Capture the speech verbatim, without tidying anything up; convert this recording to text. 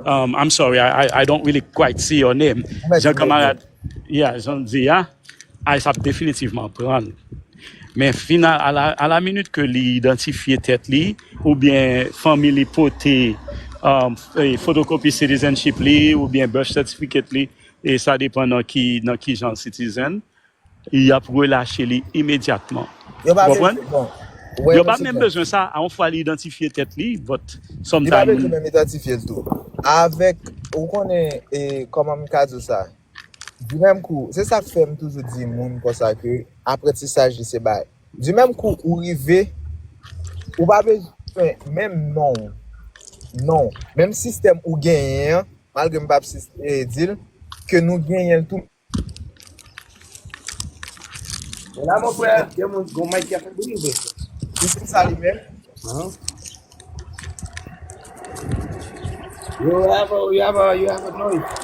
Um, I'm sorry, I, I, I don't really quite see your name. Jan kanmarad, yeah, jan di a, ICE ap definitivman pran l. Men final, a la, a la minit ke li idantifye tèt li, oubyen fanmi li pote um, fotokopi citizenship li, oubyen birth certificate li, e sa depan nan ki, nan ki jan citizen, y ap relache li imedyatman. Yo pa bezwen, bon, yo pa menm bezwen sa, a yon fwa li idantifye tèt li, but sometimes. Li pa bezwen menm idantifye l tou. Avèk, ou konnen, e, kòman m ka di w sa? Di menm kou, se sa k fè m toujou di moun konsa ke aprantisaj li se bay. Di menm kou ou rive, ou pa bezwen menm non. Non. Menm sistèm ou genyen an, malgre m p ap di l, ke nou genyen l tou. E la, mon frè, gen moun, gon mic ki ap fè bri, vre. Li se sa li menm. You have a, you have a, you have a noise.